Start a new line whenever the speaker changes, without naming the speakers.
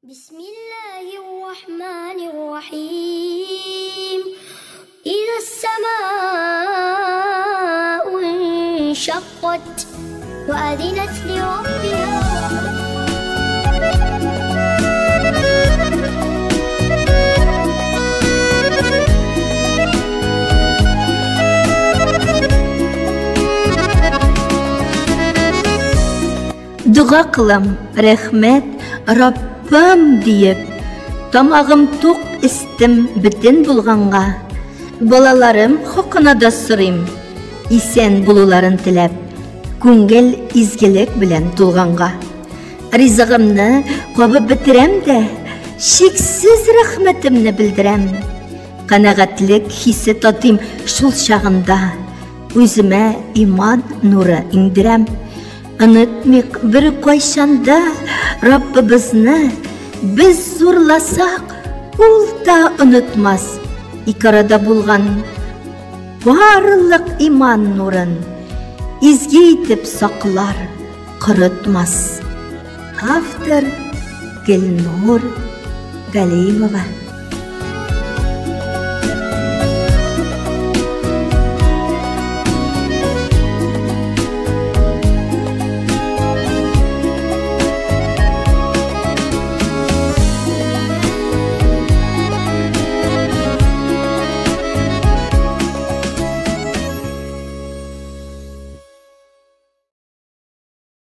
Бисмиллаһир-рахманир-рахим. Иза ас-сама'у иншаккат ва азинат ли-раббиха.
Дога кылам, рәхмәт, Раббым диеп, тамагым тук, өстем бөтен булганга. Балаларым хакына да сорыйм, исән булуларын теләп, күңел изгелек белән тулганга. Ризыгымны кабып бетерәм дә, чиксез рәхмәтемне белдерәм. Канәгатьлек хисе татыйм шул чагында, үземә иман нуры иңдерәм. Онытмыйк беркайчан да Раббыбызны, без зурласак, ул да онытмас. Ике арада булган барлык иман нурын изге итеп саклар, корытмас. Автор Гөлнур Галимова.